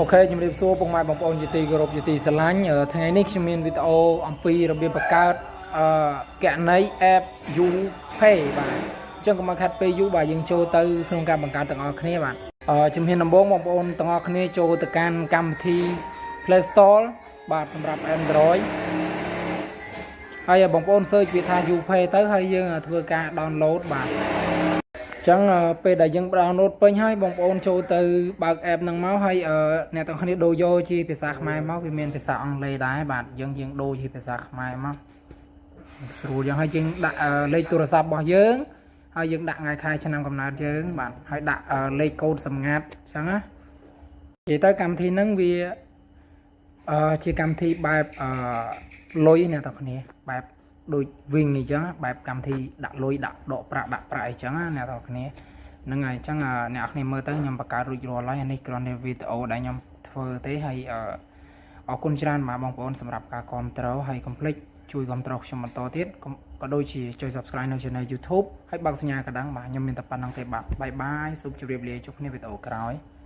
OK ជំរាបសួរពុកម៉ែបងប្អូនជាទីគោរពជាទីស្រឡាញ់ថ្ងៃនេះខ្ញុំមានវីដេអូអំពីរបៀបបង្កើតគណនី app UPay បាទអញ្ចឹងកុំឲ្យខាត់ពេលយូរបាទយើងចូលទៅក្នុងការបង្កើតទាំងអស់គ្នាបាទជំហានដំបូងបងប្អូនទាំងអស់គ្នាចូលទៅកាន់កម្មវិធី Play Store បាទសម្រាប់ Android ហើយបងប្អូន search វាថា UPay ទៅហើយយើងធ្វើការ download បាទអញ្ចឹងពេលដែលយើង download ពេញហើយបងប្អូនចូលទៅបើក app ហ្នឹងមកហើយអ្នកទាំងគ្នាដូរយកជាភាសាខ្មែរមកវាមានភាសាអង់គ្លេសដែរបាទយើងយើងដូរជាភាសាខ្មែរមកស្រួលយ៉ាងហើយយើងដាក់លេខទូរស័ព្ទរបស់យើងហើយយើងដាក់ថ្ងៃខែឆ្នាំកំណើតយើងបាទហើយដាក់លេខកូដសម្ងាត់អញ្ចឹងណានិយាយទៅកម្មវិធីហ្នឹងវាជាកម្មវិធីបែបលុយអ្នកទាំងគ្នាបែបដូចវិញអញ្ចឹងបែបកម្មវិធីដាក់លុយដាក់ដកប្រាក់ដាក់ប្រាក់អីចឹងណាអ្នកទាំងគ្នាហ្នឹងហើយអញ្ចឹងអ្នកនរគ្នាមើលទៅខ្ញុំបង្កើតរួចរាល់ហើយអានេះគ្រាន់តែវីដេអូដែលខ្ញុំធ្វើទេហើយអរគុណច្រើនបាទបងប្អូនសម្រាប់ការគាំទ្រហើយកុំភ្លេចជួយគាំទ្រខ្ញុំបន្តទៀតក៏ដូចជាចុច Subscribe នៅ Channel YouTube ហើយបើកសញ្ញាកណ្ដឹងបាទខ្ញុំមានតែប៉ុណ្ណឹងទេបាទ bye bye សូមជម្រាបលាជួបគ្នាវីដេអូក្រោយ។